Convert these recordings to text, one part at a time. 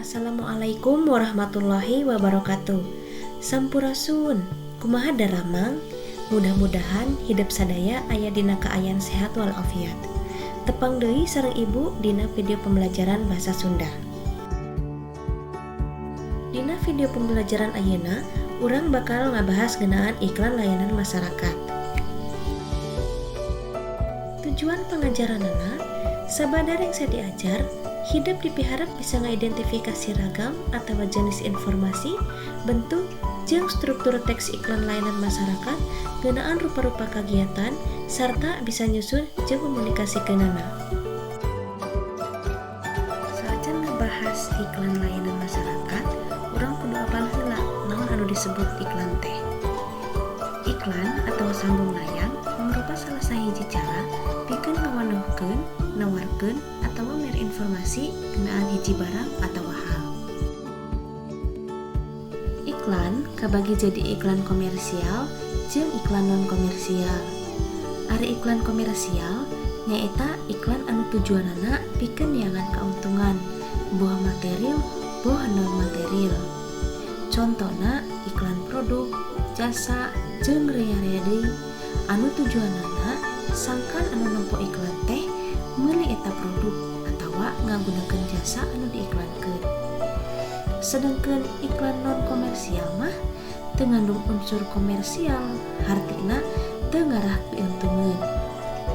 Assalamualaikum warahmatullahi wabarakatuh. Sampurasun, kumaha daramang? Mudah-mudahan hidep sadaya aya dina kaayaan sehat walafiat. Tepang deui sareng Ibu dina video pembelajaran bahasa Sunda. Dina video pembelajaran ayeuna, urang bakal ngabahas ngeunaan iklan layanan masyarakat. Tujuan pangajaranana, sabada rengse diajar, hidep dipiharep bisa ngaidentifikasi ragam atau jenis informasi, bentuk, jeung struktur teks iklan layanan masyarakat, ngeunaan rupa-rupa kagiatan, sarta bisa nyusun jeung ngomunikasikeunana. Saacan ngebahas iklan layanan masyarakat, urang kudu apal heula naon anu disebut iklan teh. Iklan atau sambung layang mangrupa salah sahiji cara pikeun ngawanohkeun, nawarkeun, atawa mere informasi ngeunaan hiji barang atawa hal. Iklan kabagi jadi iklan komersial jeung iklan non komersial. Ari iklan komersial nyaeta iklan anu tujuanana pikeun neangan kauntungan, boh material boh non material. Contona iklan produk, jasa, jeung rea-rea deui anu tujuanana sangkan anu nempo iklan teh meuli eta produk atawa ngagunakeun jasa anu diiklankeun. Sedengkeun iklan non komersial mah teu ngandung unsur komersial, hartina teu ngarah piuntungeun.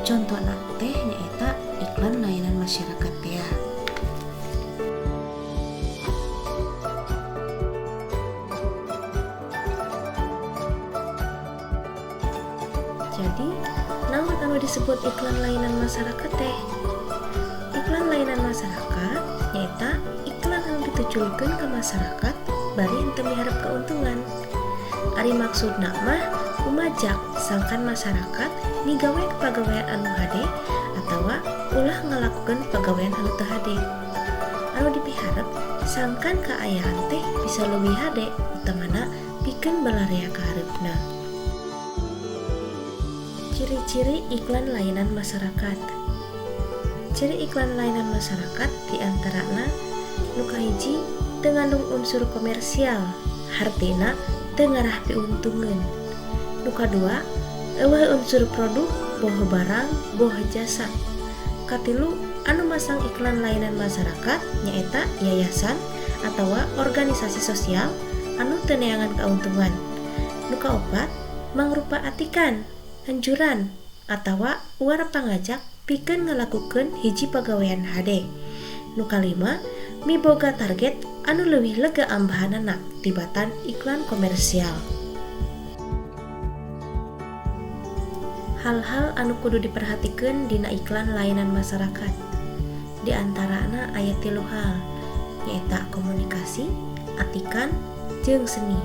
Contona teh nyaeta iklan layanan masyarakat tea. Jadi, naon anu disebut iklan layanan masyarakat teh? Iklan layanan masyarakat nyaeta iklan anu ditujukeun ka masyarakat bari henteu miharep keuntungan. Ari maksudna mah umajak sangkan masyarakat migawe pagawean anu hade atawa ulah ngalakukeun pagawean anu teu hade. Anu dipiharep sangkan kaayaan teh bisa leuwih hade, utamana pikeun balarea ka hareupna. Ciri-ciri iklan layanan masyarakat. Ciri iklan layanan masyarakat diantarana nu kahiji teu ngandung unsur komersial, hartina teu ngarah piuntungeun. Nu kadua, euweuh unsur produk, boh barang, boh jasa. Katilu, anu masang iklan layanan masyarakat nyaeta yayasan atawa organisasi sosial anu teu neangan kauntungan. Nu kaopat, mangrupa atikan, anjuran, atawa uar pangajak pikeun ngalakukeun hiji pagawean hade. Nu kalima, miboga target anu leuwih lega ambahanana tibatan iklan komersial. Hal-hal anu kudu diperhatikeun dina iklan layanan masyarakat. Di antarana aya 3 hal, nyaeta komunikasi, atikan, jeung seni.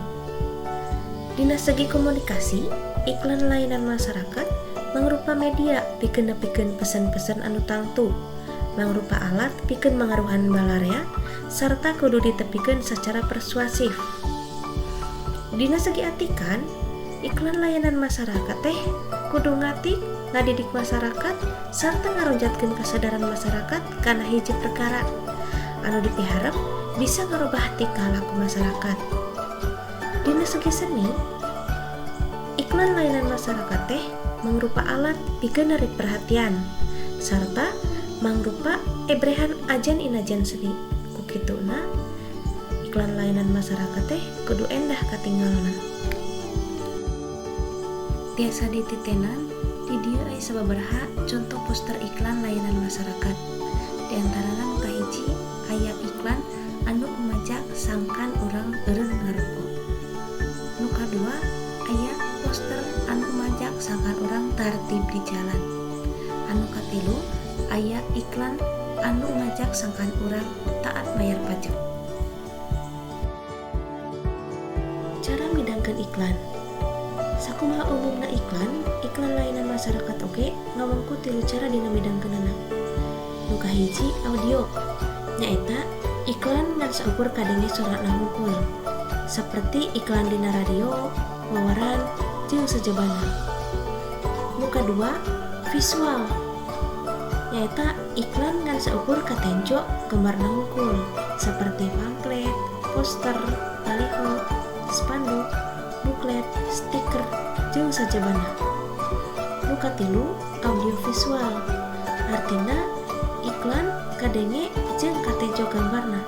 Dina segi komunikasi, iklan layanan masyarakat mangrupa media pikeun nepikeun pesan-pesan anu tangtu, mangrupa alat pikeun mangaruhan balarea, sarta kudu ditepikeun secara persuasif. Dina segi atikan, iklan layanan masyarakat teh kudu ngatik, ngadidik masyarakat, sarta ngaronjatkeun kesadaran masyarakat kana hiji perkara anu dipiharep bisa ngarobah tingkah laku masyarakat. Dina segi seni, iklan layanan masyarakat teh mangrupa alat pikeun narik perhatian sarta mangrupa ebrehan ajan inajan seni. Ku kituna, iklan layanan masyarakat teh kudu endah katinggalna. Tiasa dititenan di dieu aya sababaraha contoh poster iklan layanan masyarakat. Di antarana nu kahiji aya iklan anu umajak sangkan urang eureun ngaroko. Nu kadua aya poster anu umajak sangkan urang tartib di jalan. Anu katilu aya iklan anu ngajak sangkan urang taat bayar pajak. Cara midangkeun iklan. Sakumaha umumna iklan, iklan layanan masyarakat oge ngawengku 3 cara dina midangkeunana. Nu kahiji audio, nyaeta iklan ngan saukur kadenge sorana hungkul, seperti iklan dina radio, wawaran, jeung sejabana. Nu kadua visual, nyaeta iklan ngan saukur katenjo gambarna hungkul. seperti pamflet, poster, baliho, spanduk, buklet, stiker, jeung sajabana. Nu katilu, audiovisual, artina iklan kadenge jeung katejo gambarna,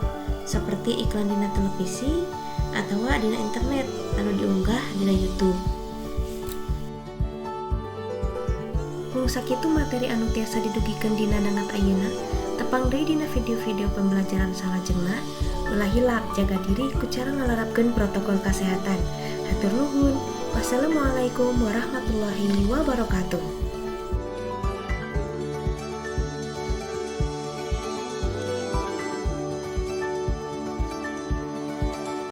seperti iklan dina televisi atawa dina internet anu diunggah dina YouTube. Mung sakitu materi anu tiasa didugikeun dina dangat ayeuna. Tepang deui dina video-video pembelajaran salajengna. Ulah hilap jaga diri ku cara ngalarapkeun protokol kasehatan. Hatur nuhun. Wassalamualaikum warahmatullahi wabarakatuh.